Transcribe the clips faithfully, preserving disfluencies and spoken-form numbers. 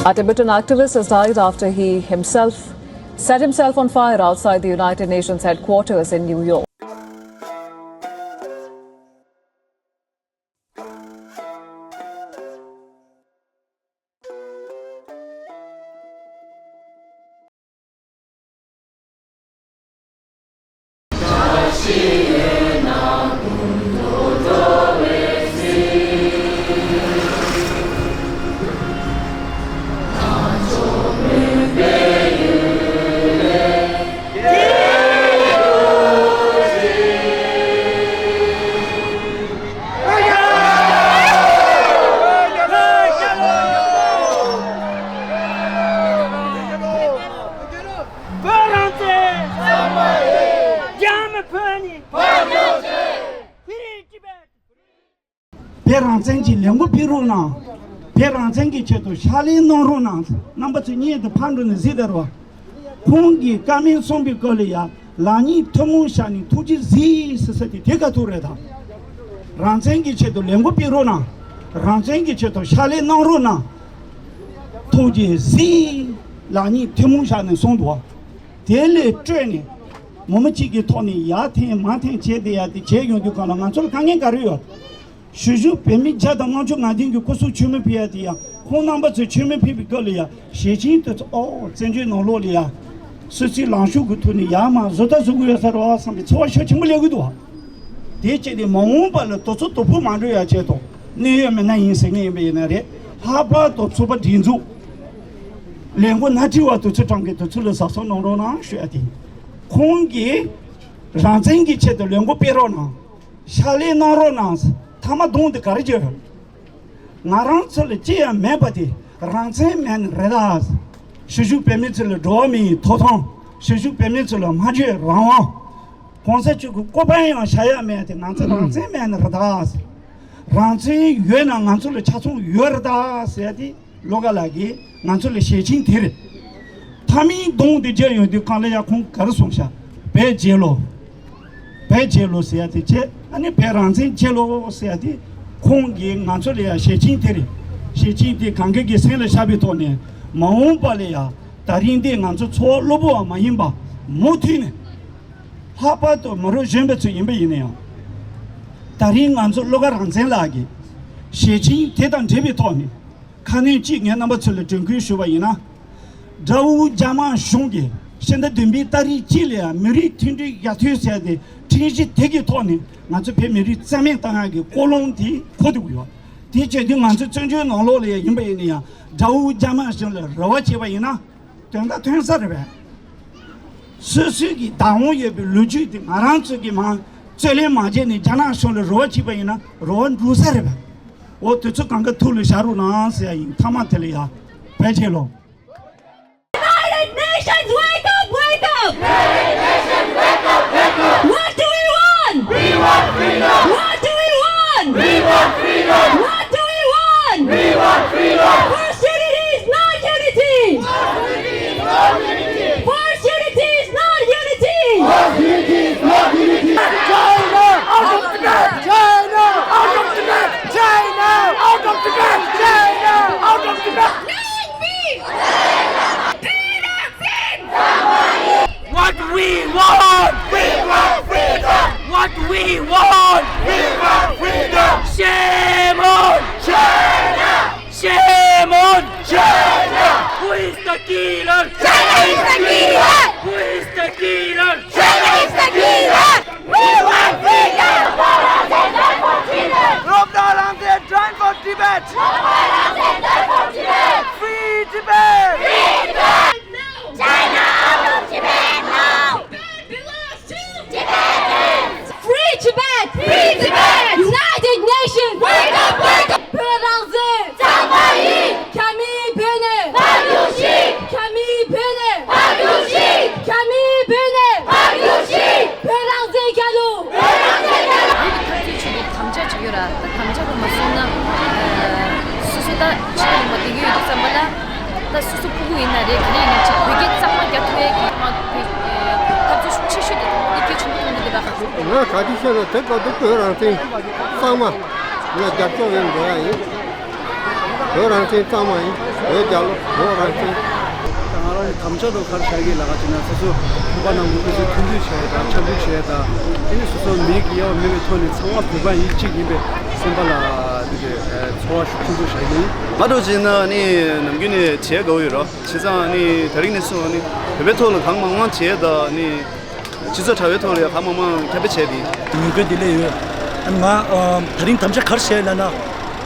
A Tibetan activist has died after he himself set himself on fire outside the United Nations headquarters in New York. བོད་རང་བཙན། རྒྱ་མི་བོད་ནི། བོད་རང་བཙན་གྱི་ལས་འགུལ་སྤེལ་རོགས་གནང་། བོད་རང་བཙན་གྱི་ཆེད་དུ་ཕྱག་ལས་གནང་རོགས་གནང་། རྣམ་པ་ཚོས་བརྙན་དུ་ཕར་འགྲོ་ནས་གཟིགས་དང་རོགས། ཁོང་གིས་བཀའ་མོལ་གསུངས་པའི་སྐོར་ལ་ཡ་ལག་གཉིས་ཐུན་མོང་བཞག་ནས་ཐུགས་རྗེ་གཟིགས་ཟེར་ས་དེ་དེ་ག་ཐུག་རེད་དམ། རང་བཙན་གྱི་ཆེད་དུ་ལས་འགུལ་སྤེལ་རོགས་གནང་། རང་བཙན་གྱི་ཆེད་དུ་ཕྱག་ལས་གནང་རོགས་གནང་། ཐུགས་རྗེ་གཟིགས། ལག་གཉིས་ཐུན་མོང་བཞག་ནས་གསུངས་འདུག་བ། དེ་ལས་སྤྲོས་ནས་མི་མི་གཅིག་གི་ཐོག་ནས་ཡར་འཐེན་མར་འཐེན་བྱས་ཏེ་ཡ་དེ་བྱས་ཡོང་དུས་གང་ལ་ང་ཚོར་དཀའ་ངལ་ག་རེ་ཡོད། གཞིས་བཞུགས་བོད་མི་བརྒྱ་དང་ལྔ་བཅུ་ང་བདུན་གྱི་སྐུ་གཟུགས་མཆོད་མེ་ཕུལ་ཡ་དེ་ཡང་ཁོང་རྣམ་པ་ཚོས་མཆོད་མེ་ཕུལ་བའི་སྐབས་ལ་ཡ་ཞལ་ཆེམས་དེ་ཚོ་ཨོ་བཙན་བྱོལ་ནང་ལོགས་ལ་ཡ་སོ་སོའི་ལངས་ཕྱོགས་ཀྱི་ཐོག་ནས་ཡར་མར་བཟོ་ལྟ་བཟོ་གི་ཡོད་ས་རེད་བསམ་པའི་ཚོར་བ་ཤུགས་ཆེན་པོ་སླེབས་ཀྱི་འདུག་བ། དེ་བྱས་ཏེ་མ་འོངས་པ་ལ་དུས་ཚོད་སྡུག་པོ་མ་འགྲོ་ཡ་ཆེད་དུ་གནད་ཡོད་མི་སྣ་ཡིན་ཟེར་མཁན་ཡིན་པ་ཡིན་ན་རེད། ལྷག་པར་དུ་ཚོགས་པ་སྒྲིག་འཛུགས་ལས་འགུལ་སྣེ་ཁྲིད་པ་དེ་ཚོ་གྲངས་ཀྱི་དེ་ཚོ་ལ་གཟབ་གཟབ་གནང་རོགས་གནང་ཞུ་ཡ་དེ་ཡིན། ཁོང་གིས་རང་བཙན་གྱི་ཆེད་དུ་ལས་འགུལ་སྤེལ་རོགས་གནང་། ཕྱག་ལས་གནང་རོགས་གནང་། མཐའ་མ་གདོང་དེ་ག་རེ་བརྗོད། ང་རང་ཚོ་ལ་ཅི་ཡང་མེད་པ་དེ་རང་བཙན་མེད་ནི་རེད་ད། གཞིས་བཞུགས་བོད་མི་ཚོ་ལ་འགྲོ་བ་མིའི་ཐོབ་ཐང་། གཞིས་བཞུགས་བོད་མི་ཚོ་ལ་སྨྲ་བརྗོད་རང་དབང་། གོང་ས་མཆོག་གི་སྐུ་པར་ཡང་བཞག་ཡ་མེད་དེ་ང་ཚོ་རང་བཙན་མེད་ནི་རེད་ད། རང་བཙན་ཡོད་ན་ང་ཚོ་ལ་ཆ་ཚང་ཡོད་རེད་ད་ཟེར་ཏེ། བློ་དགའ་ལགས་ཀྱིས་ང་ཚོ་ལ་ཞལ་ཆེམས་དེ་རེད། མཐའ་མའི་གདོང་དེ་བརྗོད་ཡོང་དུས་གང་ལ་ཡ་ཁོང་ག་རེ་གསུངས་ཤག་བོད་རྒྱལ་ལོ། བོད་རྒྱལ་ལོ་ཟེར་ཡ་དེ་བྱས། ཨ་ནི་བོད་རང་བཙན་རྒྱལ་ལོ་ཟེར་ཡ་དེ་ཁོང་གིས་ང་ཚོ་ལ་ཡ་ཞལ་ཆེམས་དེ་རེད། ཞལ་ཆེམས་དེ་གང་ག་གི་སེམས་ལ་བཞག་པའི་ཐོག་ནས་མ་འོངས་པ་ལ་ཡ་ད་རིང་འདི་ང་ཚོ་འཚོ་བ་གློ་བུར་བ་མ་ཡིན་པ་མུ་མཐུད་ནས། ལྷག་པར་དུ་མི་རབས་གཞོན་པ་ཚོ་ཡིན་པ་ཡིན་ན་ཡང་། ད་རིང་ང་ཚོ་བློ་དགའ་རང་བཙན་ལགས་ཀྱི་ཞལ་ཆེམས་དེ་དང་འབྲེལ་བའི་ཐོག་ནས། ཁ་སྣོན་གཅིག་ངས་རྣམ་པ་ཚོ་ལ་དྲན་སྐུལ་ཞུ་བ་ཡིན་ན། དགྲ་བོ་རྒྱ་དམར་གཞུང་གིས་ཕྱི་ཟླ་བདུན་པའི་ཏ་རིག་གཅིག་ལ་ཡང་མི་རིགས་མཐུན་སྒྲིལ་ཡར་ཐོན་ཟེར་ཏེ་ཁྲིམས་གཞི་དེ་གི་ཐོག་ནས་ང་ཚོ་བོད་མི་རིགས་རྩ་མེད་བཏང་ཡག་གི་ཀོ་ལོང་དེ་ཁུར་ཐུབ་ཀྱི་ཡོད། དེ་བྱས་དུས་ང་ཚོ་བཙན་བྱོལ་ནང་ལོགས་ལ་ཡང་ཡིན་པ་ཡིན་ན་ཡང་དགྲ་བོ་རྒྱ་དམར་གཞུང་ལ་རེ་བ་བྱས་པ་ཡིན་ན་དོན་དག་ཐོན་ས་རེད་པས། སོ་སོའི་གི་བདག་དབང་ཡོད་པའི་ལོ་རྒྱུས་དེ་ང་རང་ཚོ་གི་མང་རྩོད་ལེན་མ་བྱས་ནས་རྒྱ་ནག་གཞུང་ལ་རེ་བ་བྱས་པ་ཡིན་ན་རེ་བ་འགྲུབ་ས་རེད་པས། འོ་དེ་ཚོ་གང་ག་ཐུགས་ལ་བཞག་རོགས་གནང་ཟེར་ཡ་ཡིན། མཐའ་མ་དེ་ལ་ཡ་བོད་རྒྱལ་ལོ། United Nations, wake up, wake up! United Nations, wake up, wake up! What do we want? We want freedom! What do we want? We want freedom! What do we want? We want freedom! First unity is not unity! First unity is not unity! First unity is not unity! First unity is not unity! China out of Tibet! China out of Tibet! China out of Tibet! China out of Tibet! What we want! We want freedom! What we want! We want freedom! Shame on! China! Shame on! China! Who is the killer? China is the killer! Who is the killer? China is the killer! We want freedom! Rob Daw Aung San, join for Tibet! Free Tibet! Free Tibet! China out of Tibet now! Tibet belongs to Tibetans! Free Tibet! Free Tibet! United Nations! Wake up, wake up! བོད་རང་བཙན་གཙང་མ་ཡིན། རྒྱ་མིའི་བོད་ནས་ཕར་རྒྱུགས་ཤིག་རྒྱ་མིའི་བོད་ནས་ཕར་རྒྱུགས་ཤིག་རྒྱ་མིའི་བོད་ནས་ཕར་རྒྱུགས་ཤིག་བོད་རང་བཙན་རྒྱལ་ལོ། བོད་རང་བཙན་རྒྱལ་ལོ། བོད་ཀྱི་འཐབ་རྩོད་བྱེད་པའི་དམ་བཅའ་ཅིག་ཡོད་ར། ད་དམ་བཅའ་དེ་མ་སྲུང་ན་སོ་སོ་ད་ཕྱི་ལ་ཡོང་བ་བསྡད་ཀྱི་ཡོད་དུས་ཙམ་པ་ལ། ད་སོ་སོ་སྤུ་གུ་ཡིན་ན་རེད། ག་རེ་ཡིན་ན་ཅིག་བོད་སྐད་གཙང་མ་རྒྱག་ཐུབ་ཡས་ཀྱི་མ་བོད་འཐབ་རྩོད་ཤུགས་ཆེ་ཤོས་དེ་དེ་གལ་ཆེན་པོ་མཐོང་གི་འདུག་ད། ང་ག་དུས་བཤད་ན་དེ་སྐབས་དུ་བོད་རང་བཙན་གཙང་མ་ལ་རྒྱབ་སྐྱོར་ཡོད་འགྲོ་ཡ་ཡིན། བོད་རང་བཙན་གཙང་མ་ཡིན། བོད་རྒྱལ་ལོ། བོད་རང་བཙན། ད་ང་རང་གི་དམ་བཅའ་དང་ག་རེ་བཞག་གི་ལབ་ཀ་བྱས་ན། སོ་སོ་བོད་པ་ནང་ཁུལ་སོ་སོ་མཐུན་སྒྲིལ་བྱས་དང་འཆམ་མཐུན་བྱས་དང་། དེ་ནི་སོ་སོ་མི་གི་དབྱེ་བ་མེད་པའི་ཐོག་ནས་ཚང་མ་བོད་པ་ཡིན་གཅིག་ཡིན་པའི་སེམས་པ་ལ་དེ་གི་ཚོར་བ་ཤུགས་ཆེན་པོ་བཞག་གི་ཡིན། ང་འདྲ་བྱས་ན་ནི་ནམ་རྒྱུན་ནས་བྱེད་དགའ་བོ་ཡོད་རོ། བྱས་ཙང་ནི་དེ་རིང་ནས་བཟུང་ནི་བོད་པའི་ཐོག་ལ་གང་མང་མང་བྱས་དང་ནི། སྤྱི་ཚོགས་དྲ་བའི་ཐོག་ལ་ཡང་གང་མང་མང་ཁྱབ་སྤེལ་བྱས་ཏེ། ངོས་འགན་དེ་ལས་ཡོད། ང་ཨ་ད་རིང་དམ་བཅའ་ག་རེ་བཞག་ལབ་ན།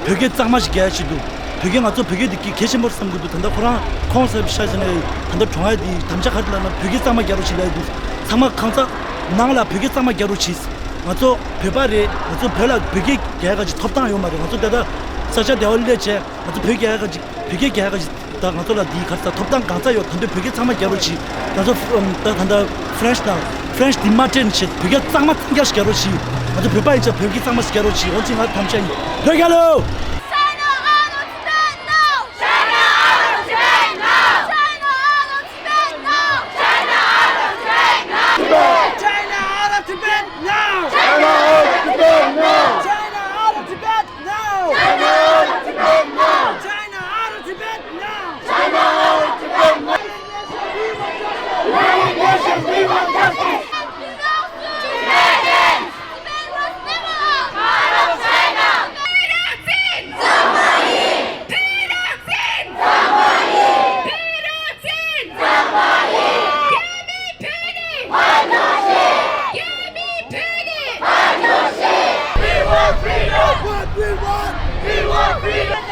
བོད་སྐད་གཙང་མ་ཞིག་རྒྱག་ཡ་ཞིག་འདུག་བོད་སྐད་ང་ཚོ་བོད་སྐད་དེ་གལ་ཆེན་པོར་བསམ་གྱི་འདུག་ད་ལྟ་ཁོ་རང་ཁོང་ས་ཤ་ཟེར་ནས་ད་ལྟ་གྲོང་ཡ་དེ་དམ་བཅའ་ག་རེ་ལབ་ན་བོད་སྐད་གཙང་མ་རྒྱག་རོགས་བྱེད་ལབ་ཡ་འདུག་ཚང་མ་གང་ཚ་ནང་ལ་བོད་སྐད་གཙང་མ་རྒྱག་རོགས་བྱེད། ང་ཚོ་བོད་པ་རེད། ང་ཚོ་བོད་ལ་བོད་སྐད་རྒྱག་ཡ་ག་ཅིག་ཐོབ་ཐང་ཡོད་མ་རེད། ང་ཚོ་ད་ལྟ་ས་ཆ་དེ་བ་སླེབས་བྱས་ང་ཚོ་བོད་རྒྱག་ཡ་ག་ཅིག་བོད་སྐད་རྒྱག་ཡ་ག་ཅིག་ད་ང་ཚོ་ལ་འདི་ག་རེ་ཟ་ཐོབ་ཐང་གང་ཚ་ཡོད། ད་འདོད་བོད་སྐད་ཚང་མ་རྒྱག་རོགས་གྱིས། ང་ཚོ་ཨམ་ད་ད་ད་French་དང་French་འདི་མ་སྤྲད་ནས་བྱེད། བོད་སྐད་གཙང་མ་ཚང་རྒྱག་རྒྱག་རོགས་གྱིས། ང་ཚོ་བོད་པ་ཡིན་ཙང་བོད་སྐད་གཙང་མ་ཞིག་རྒྱག་རོགས་གྱིས། འོ་ཙི་ང་དམ་བཅའ་ཡིན། བོད་རྒྱལ་ལོ། China out of Tibet now! China out of Tibet now! China out of Tibet now! China out of Tibet now! China out of Tibet now! China out of Tibet now! China out of Tibet now! China out of Tibet now! China out of Tibet now! China out of Tibet now! We want justice! We want justice! Tibetans! Tibet was never a part of China! We want freedom! What we want! We want freedom!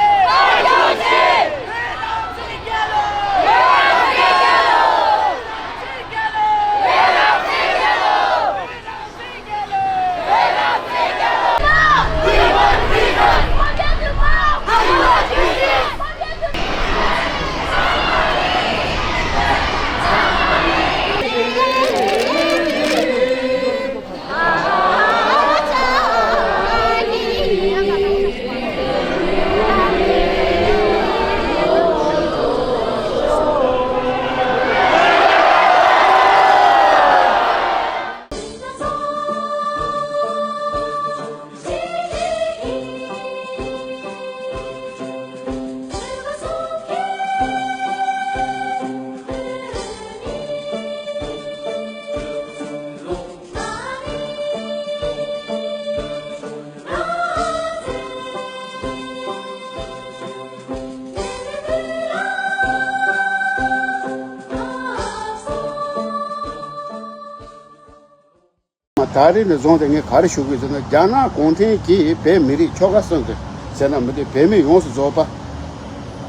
ད་རེས་ནས་བཟུང་སྟེ་ངས་ག་རེ་ཞུ་གི་ཟེར་ན། རྒྱ་ནག་གུང་ཁྲན་གྱིས་བོད་མི་རིགས་ཆོལ་ཁ་གསུམ་དུ་ཟེར་ན་མི་འདུག་བོད་མི་ཡོངས་སུ་རྫོགས་པ་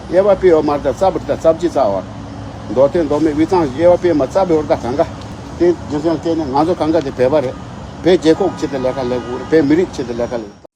དབྱེ་བ་སྤེལ་བ་མ་རེད། ད་རྩ་བར་ད་རྩ་བརྗེ་རྩ་བར་མདོ་སྟོད་མདོ་སྨད་དབུས་གཙང་དབྱེ་བ་སྤེལ་མ་རྩ་བའི་བར་ད་གང་ག་དེ་རྒྱུ་མཚན་བལྟས་ནས་ང་ཚོ་གང་ག་དེ་བོད་པ་རེད། བོད་རྒྱལ་ཁབ་ཆེད་དུ་ལས་ཀ་ལས་དགོས་རེད། བོད་མི་རིགས་ཆེད་དུ་ལས་ཀ་ལས།